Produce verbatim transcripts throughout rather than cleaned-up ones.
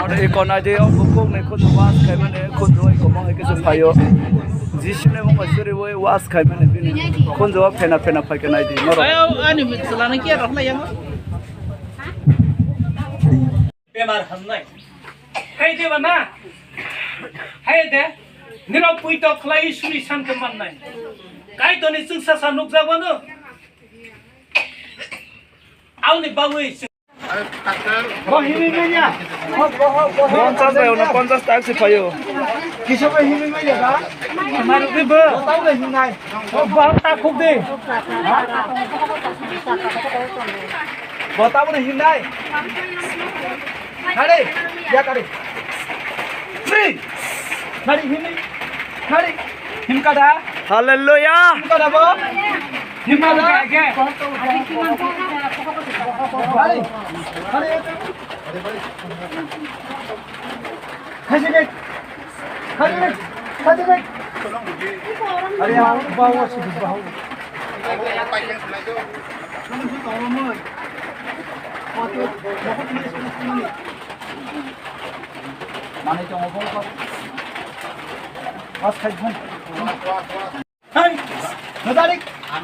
Iko naidi, o bukuk ni khunju was khaimani, khunju iko mo hai kisa phaio. Jisuni mung bai suriwi was khaimani bini khunju o phena phena phaikha naidi norok. Ayo, ani mitwlano kiya rok lai yango. Bemar hamnai. Hai de bana. Hai de. Nirok puito khlai suri san khe mannai. Kaitoni chwngsa sa nukjak mano. Auni bagwi. Bo himwi manya. Ponchas bai ono, ponchas tak si phaio. Kisa bai himwi manya ba? Maru de bo. Tau bai himnai. Bo ta khuk de. Bo ta bo himnai. Kare, ya kare. Free. Nari himwi. Nari. Himkada. Hallelujah. Himkada bo. Himkada. Hari. Hari. Khajibek. Khajibek. Khajibek. Hari, ha, bawa sih, bawa. Mane tongo bo. Pas khai phone. Hai! Nujarik!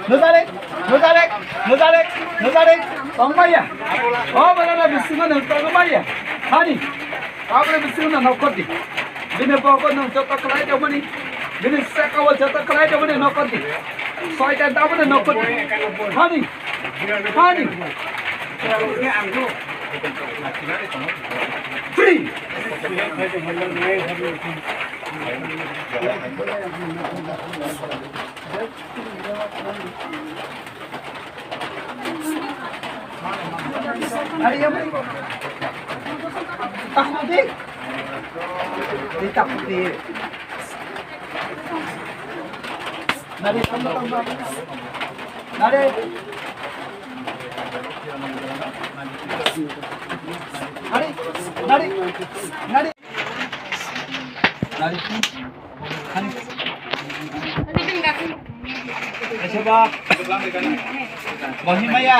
Nujarik! Nujarik! Nujarik! Nujarik! Tongmaya! O bana na bisingo nang tongmaya! Hani! Abra bisingo nang nokot di! Bini boko nang joto khlai jomani! Bini saka o joto khlai jomani nokot di! Soita dabani nokot di! Hani! Hani! Free! Nari, nari. Nari, nari, nari. Nari. Nari. Aisa ba. Bohi maya.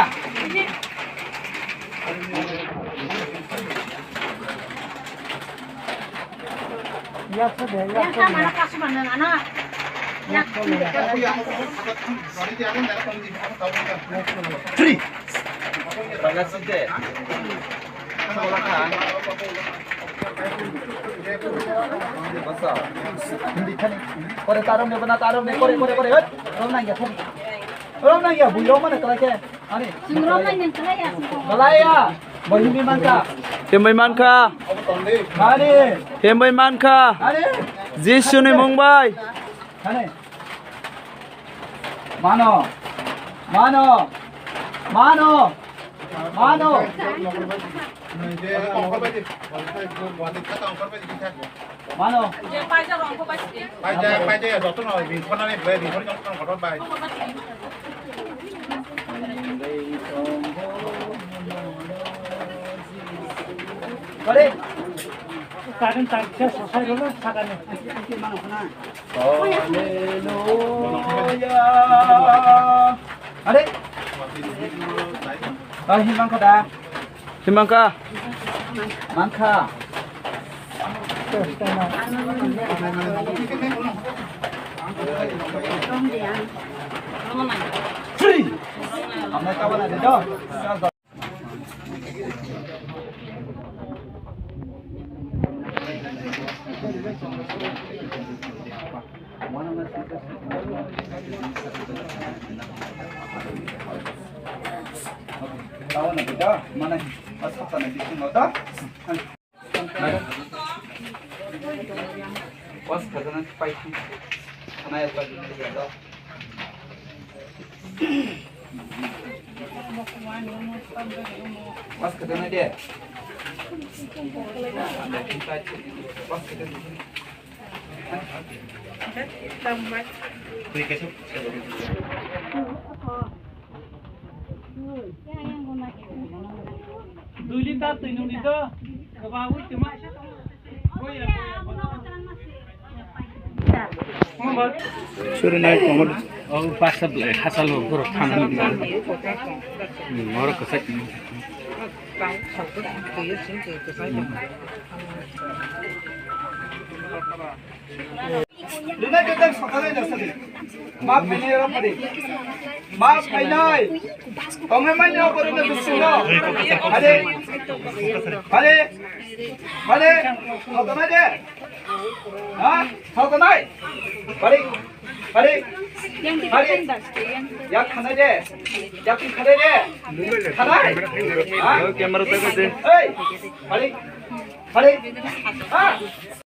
Free. Basa. Hindi khani. Kore tarom ne bana tarom ne kore kore kore. Rom nang ya. Rom nang ya bui rom mana kala ke. Ani. Rom nang yang kala ya. Kala ya. Bohi mi mangka. Himwi mankha. Ani. Himwi mankha. Ani. Jisuni mung bai. Ani. Mano. Mano. Mano. Mano. Mano. Kore. Kagan tangsa sosai dulu sakani. Haleluya. Are. Ah, himangkha da. Himangkha. Mangkha. Free. Amna kawana de do. Mana, pas khajana pai. Mas khajana de. Mas khajana. Dui litar twi nungni do, kwbaui twma. Suri nai tongma. Oh, pasal le, hasal lo, borok thana. Hmm, borok kwchak. Luna kita sekarang ini sini. Maaf ini orang tadi. Maaf ini. Tonghe mai ni obo rwgwi bisingo. Hade. Hade. Hade. Saltanai de. Ha? Saltanai. Hade. Hade. Hade. Yak khanai de. Yak khanai de. Khanai. Ha? Camera tagwi de. Hey. Hade. Hade. Ha?